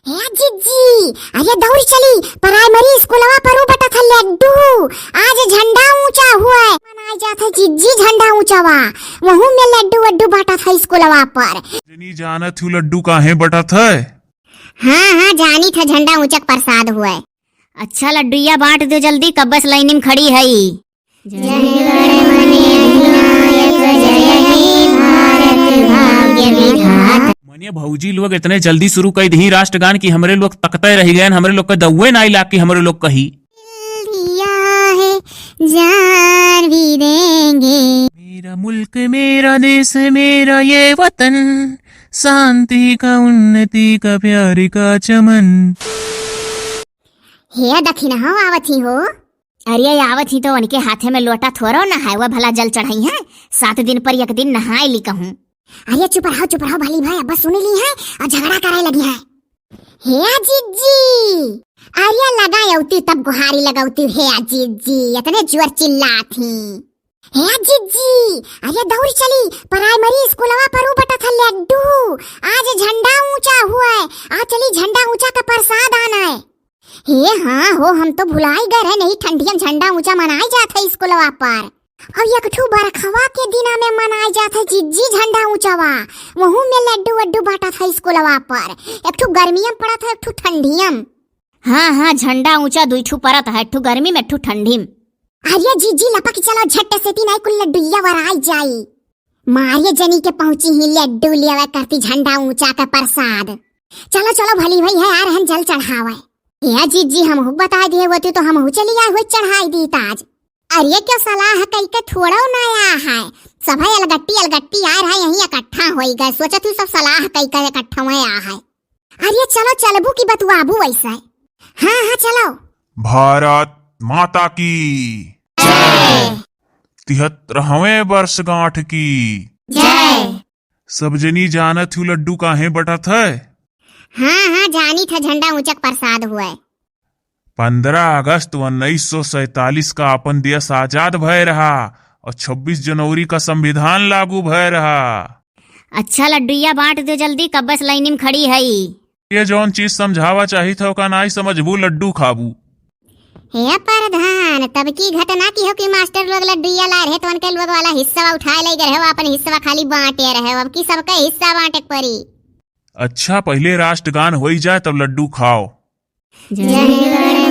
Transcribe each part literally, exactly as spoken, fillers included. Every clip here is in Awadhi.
ए जिज्जी, अरे दौड़ चली, प्राइमरी स्कूलवा पर उ बटत है लड्डू। आज झंडा ऊंचा हुए। मनाई जात है जिज्जी झंडा ऊंचावा। वहू में लड्डू वड्डू बांटत है स्कूलवा पर। जनी जानत हूँ लड्डू काहे बटत है? हाँ, हाँ, जानी था झंडा ऊंचा के प्रसाद हुए। अच्छा लड्डुइया बांट दो जल्दी, कब्बस लाइन में खड़ी है। जय गण मन अधिनायक, जय हे भारत भाग्य विधाता। मने भौजी लोग इतने जल्दी शुरू कर दी राष्ट्रगान कि हमरे लोग तकते रह गए, हमरे लोग के दउए नाई लाग कि हमरे लोग कही। दिल दिया है, जान भी देंगे। मेरा मुल्क, मेरा देश, मेरा ये वतन, शांति का, उन्नति का, प्यार का चमन। हे दखिनहा आवत ही हो। अरे आवत ही तो उनके हाथे में लोटा थोरो ना है, वह भला जल चढ़ई है, सात दिन पर एक दिन नहाए ली कहूँ। अरे चुप रहो, चुप रहो भली भाई, अब सुन ली है और झगड़ा करे लगी है। हे जिज्जी, अरे लगायौती तब गुहारी लगौती, हे जिज्जी, इतने जोर चिल्लात ही। हे जिज्जी, अरे दौड़ चली, प्राइमरी स्कूलवा पर उ बटत है लड्डू, आज झंडा ऊंचा हुए, आज चली झंडा ऊंचा का प्रसाद आना है। हे हाँ हो, हम तो भुलाई गए रहे, नहीं ठंडिया में झंडा ऊंचा मनाई जात है स्कूलवा पर। अब एक ठू बरखवा के दिना में मनाई जात है जिज्जी झंडा ऊंचावा, वहू में लड्डू वड्डू बांटत है स्कूलवा पर। एक ठू गर्मियम पड़त है, एक ठू ठंडियम। हाँ, हाँ, झंडा ऊंचा दुई ठू परत है, एक ठू गर्मी में, एक ठू ठंडी में। अरे जिज्जी लपक चलो, झट से तीन कुल लड्डुइया वराई जाई। मारिये जनी के पहुंची ही लड्डू लेवे करती झंडा ऊंचा के प्रसाद। चलो, चलो, भली भई है यार, हम जल चढ़ावे। हे जिज्जी, हमहू बताई दिए होती तो हमहू चली आए हुए चढ़ाई दी ताज। अरे क्यों सलाह कई के थोड़ो ना आया है, सभे अलगट्टी अलगट्टी आए रहा, यहीं इकट्ठा होई गए, सोचत हूँ सब सलाह कई के इकट्ठा हुए आ है। अरे चलो चलबू की बतुआबू वैसे। हाँ, हाँ, चलो। भारत माता की जय। तिहत्तरहवें वर्षगांठ की जय। सब जनी जानत हूँ लड्डू काहे बटत है? हाँ, हाँ, जानी था झंडा ऊंचक प्रसाद हुए। पन्द्रह अगस्त उन्नीस सौ सैंतालीस का अपन देश आजाद भय रहा और छब्बीस जनवरी का संविधान लागू भय रहा। अच्छा लड्डुइया बांट दो जल्दी, कब्बस लाइनी में खड़ी है। ये जौन चीज समझावा चाही था ओका नाई समझबू, लड्डू खाबू। हे प्रधान, तब की घटना की हो कि मास्टर लोग लड्डुइया ला रहे तो उनके लोग वाला हिस्सा उठाए ले गए हो, अपन हिस्सा खाली बांटे रहे हो, अब की सबका हिस्सा बांटे के पड़ी। अच्छा, पहले राष्ट्रगान होई जाए तब लड्डू खाओ। जय गण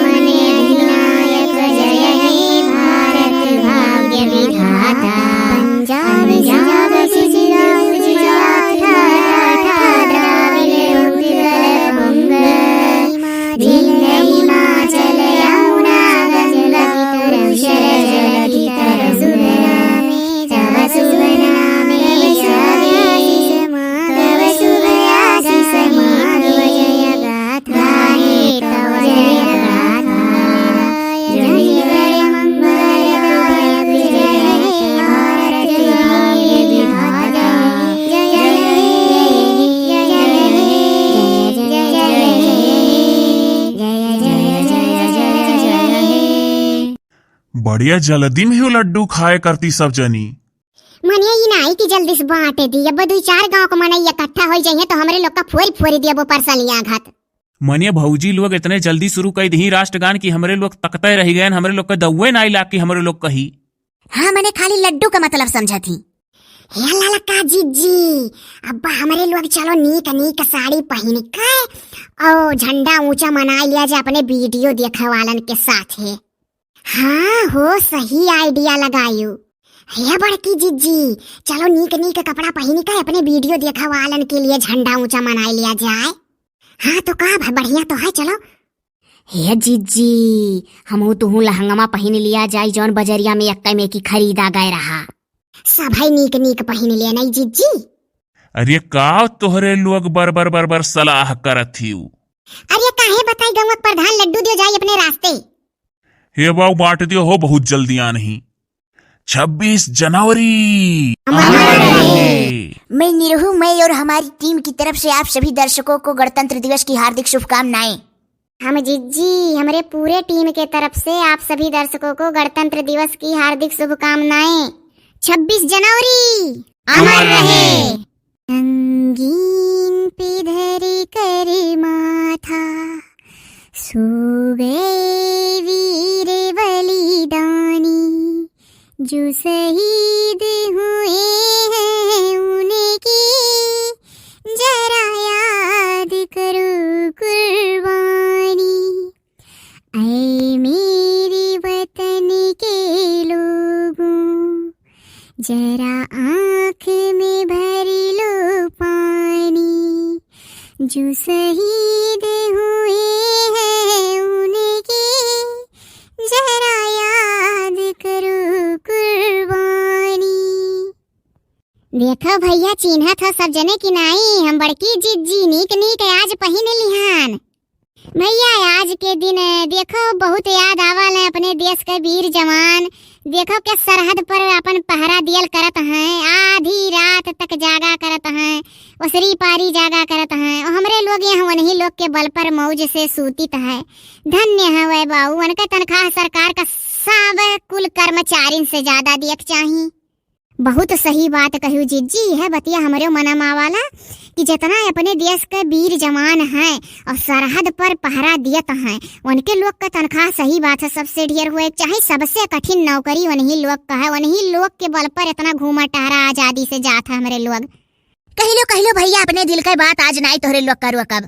मन अधिनायक, जय हे भारत भाग्य विधाता। पंजाब, पंजाब, सिंध, गुजरात, ठाठा, ठाठा, द्राविड़, उत्कल, बंग, सिंध, हिमाचल, यमुना, गंगा, उच्छल, जलधि, तरसुधरा। बढ़िया जल्दी में हो लड्डू खाए करती सब जनी। मने ई नाई कि जल्दी से बांटे दी, अब दुई चार गांव के मनई इकट्ठा होई जइहें तो हमरे लोग का फोरी फोरी दिया वो परसलिया घात। मने भौजी लोग इतने जल्दी शुरू कर दी राष्ट्रगान कि हमरे लोग तकते रह गए, हमरे लोग के दउए नाई लाग कि हमरे लोग कही। हाँ, मने खाली लड्डू का मतलब समझत ही। हे ललका जिज्जी, अब हमरे लोग चलो नीक नीक साड़ी पहिन के और झंडा ऊंचा मनाई लिया जाए अपने वीडियो देखे वालन के साथ है। हाँ हो, सही idea लगायू। हे बड़की जिज्जी, चलो नीक नीक कपड़ा पहिन के अपने वीडियो देखे वालन के लिए झंडा ऊंचा मनाई लिया जाए। हाँ तो का भाई, बढ़िया तो है, चलो। हे जिज्जी, हमहू तुहू लहंगमा पहिन लिया जाई जौन बजरिया में एक्के में की खरीदा गए रहा। सभई नीक नीक पहिन लिया नहीं जिज्जी। अरे का तोहरे लोग बर बर बर बर सलाह करत हिउ? अरे काहे बताई, गौवा के प्रधान लड्डू दियो जाई अपने रास्ते। हे बाऊ, बांट दियो हो, बहुत जल्दी आ नहीं। छब्बीस जनवरी। अमर रहे। मैं निरहू, मैं और हमारी टीम की तरफ से आप सभी दर्शकों को गणतंत्र दिवस की हार्दिक शुभकामनाएं। हम जिज्जी, हमरे पूरे टीम के तरफ से आप सभी दर्शकों को गणतंत्र दिवस की हार्दिक शुभकामनाएं। छब्बीस जनवरी। अमर रहे। संगीन पे धर कर माथा। शहीद हुए हैं उनकी, जरा याद करो कुर्बानी। ऐ मेरे वतन के लोगों, जरा आँख में भर लो पानी। जो शहीद हुए हैं उनकी, जरा याद करो कुर्बानी। देखो भइया, चिन्हत हो सब जने कि नाई, हम बड़की जिज्जी नीक नीक आज पहिन लिहान। भइया, आज के दिन देखो बहुत याद आवल है अपने देश के वीर जवान। देखो के सरहद पर अपन पहरा दियल करत हैं, आधी रात तक जागा करत हैं, ओसरी पारी जागा करत हैं। और हमरे लोग यहाँ उन्हीं लोग के बल पर मौज से सूतित है। धन्य है वह बाऊ, उनके तनख्वाह सरकार का सब कुल कर्मचारिन से ज्यादा दियक चाही। बहुत सही बात कहू जिज्जी, यह बतिया हमरे मनमा वाला कि जितना अपने देश के वीर जवान हैं और सरहद पर पहरा दियत हैं, उनके लोग का तनख्वाह सही बात है सबसे ढेर हुए, चाहे सबसे कठिन नौकरी उन्हीं लोग का है, उन्हीं लोग के बल पर इतना घूमा टहरा आजादी से जात है हमरे लोग। कहिलो, कहिलो भइया, अपने दिल के बात आज नाई तोहरे लोग का रोकब।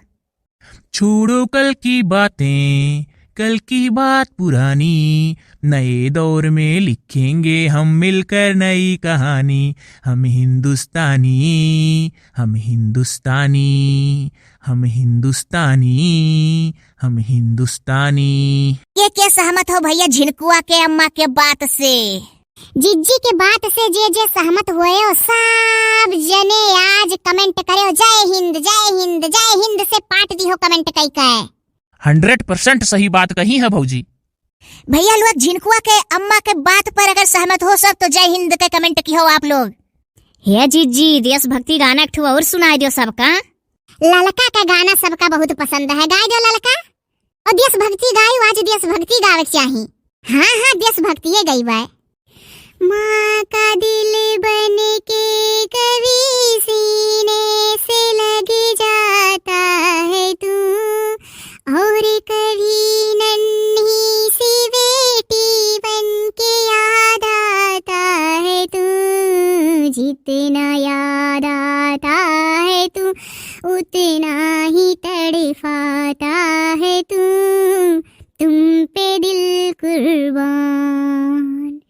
छोड़ो कल की बातें, कल की बात पुरानी, नए दौर में लिखेंगे हम मिलकर नई कहानी। हम हिंदुस्तानी, हम हिंदुस्तानी, हम हिंदुस्तानी, हम हिंदुस्तानी। के के सहमत हो भइया झिनकुआ के अम्मा के बात से? जिज्जी के बात से जे जे सहमत होयो, सब जने आज comment करो, "जय हिंद, जय हिंद, जय हिंद" से पाट दिहो comment कई के। हंड्रेड परसेंट सही बात कही है भौजी। भइया लोग, झिनकुआ के अम्मा के बात पर अगर सहमत हो सब, तो जय हिंद के comment किहो आप लोग। हे जिज्जी, देशभक्ति गाना एक ठो और सुनाई दियो सबका। ललका का गाना सबका बहुत पसंद है, गाय दो ललका। और देशभक्ति गायू, आज देशभक्ति गावे के चाही। हाँ, हाँ, देशभक्ति ये गई बा। माँ का दिल बन के कभी सीने से लग जाता है तू, और कभी नन्ही सी बेटी बन के याद आता है तू। जितना याद आता है तू, उतना ही तड़पाता है तू। तुम पे दिल कुर्बान,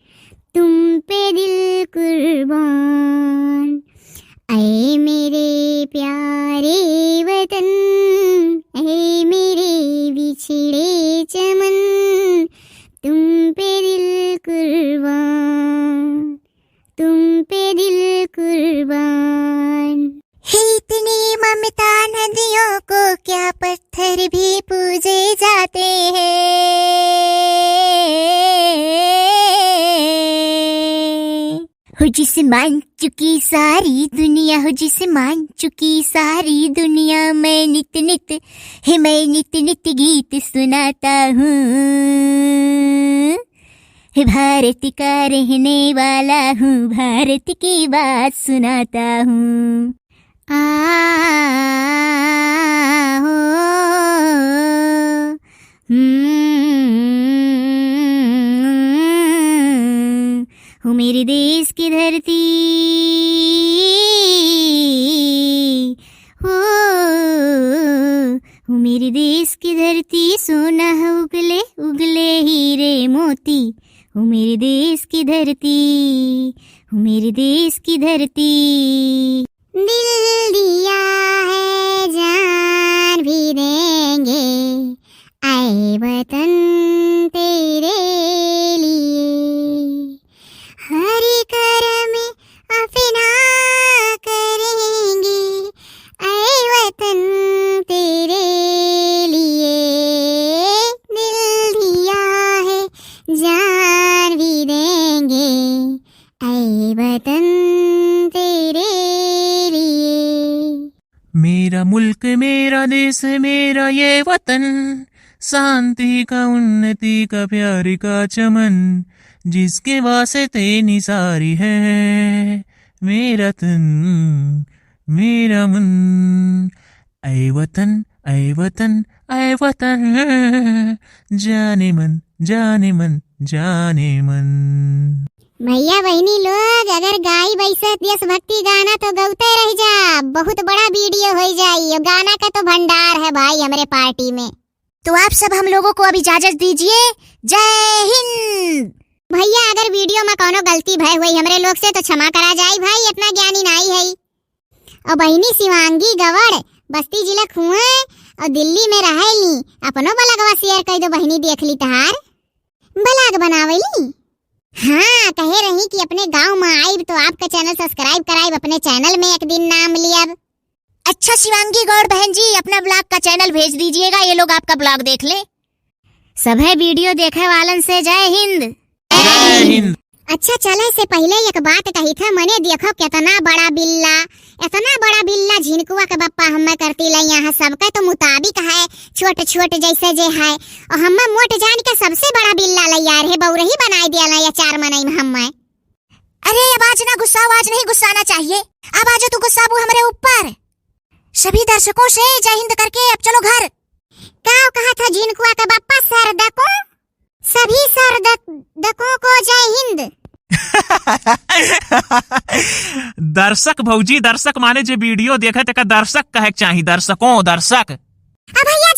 तुम पे दिल कुर्बान। ऐ मेरे प्यारे वतन, ऐ मेरे बिछड़े चमन, तुम पे दिल कुर्बान, तुम पे दिल कुर्बान। हे इतनी ममता नदियों को क्या पत्थर भी पूजे जाते हैं। हो जिसे मान चुकी सारी दुनिया, हो जिसे मान चुकी सारी दुनिया, मैं नित नित, हे मैं नित नित गीत सुनाता हूँ। हे भारत का रहने वाला हूँ, भारत की बात सुनाता हूँ। आ, हो, हम्म, हो मेरे देश की धरती, हो, हो मेरे देश की धरती, सोना है उगले, उगले हीरे मोती। हो मेरे देश की धरती, हो मेरे देश की धरती। दिल दिया है, जान भी देंगे, ऐ वतन तेरे लिए। हर कर्म अपना करेंगे, ऐ वतन तेरे लिए। दिल दिया है, जान भी देंगे, ऐ वतन तेरे लिए। मेरा मुल्क, मेरा देश, मेरा ये वतन, शांति का, उन्नति का, प्यार का चमन, जिसके वास्ते निसारी है मेरा तन, मेरा मन। ऐ वतन, ऐ वतन, ऐ वतन, जाने मन, जाने मन, जाने मन। भइया बहिनी लोग, अगर गाइब अइसे देशभक्ति गाना तो गउते रहि जा, बहुत बड़ा video होइ जाई। यो गाना का तो भंडार है भाई हमरे party में। तो आप सब हम लोगों को अब इजाजत दीजिए। जय हिंद। भइया, अगर video में कउनो गलती भय होई हमरे लोग से तो क्षमा करा जाई भाई, इतना ज्ञानी नाई है। और बहिनी शिवांगी गवड़, बस्ती जिला खुआ और दिल्ली में रहेली, अपनो blogवा share कइ दो बहिनी, देख ली तहार blog बनावेली। हाँ, कहे रही कि अपने गाँव में आइब तो आपका channel subscribe कराइब, अपने channel में एक दिन नाम लियब। अच्छा शिवांगी गौड़ बहन जी, अपना blog का channel भेज दीजिएगा, ये लोग आपका blog देख ले। सभे video देखे वालन से जय हिंद। जय हिंद। अच्छा, चले से पहिले एक बात कही था, मने देखो कितना बड़ा बिल्ला, इतना बड़ा बिल्ला झिनकुआ के बप्पा हम्मे करती लइ यहाँ, सबके तो मुताबिक है छोट छोट जैसे जे है, और हम्मे मोट जान के सबसे बड़ा बिल्ला लइ यार है, बउरही बनाई दिया ना ये चार मनई में हम्मे। अरे अब आज ना गुस्साओ, आज नहीं गुस्साना चाहिए। अब आज तू गुस्साबू हमरे ऊपर। सभी दर्शकों से जय हिंद करके अब चलो घर। का कहा था झिनकुआ के बप्पा, सर्दकों? सभी सर्दकों को जय हिंद। दर्शक भौजी, दर्शक माने जे video देखे तेका दर्शक कहे के चाही, दर्शकों, दर्शक। अब भइया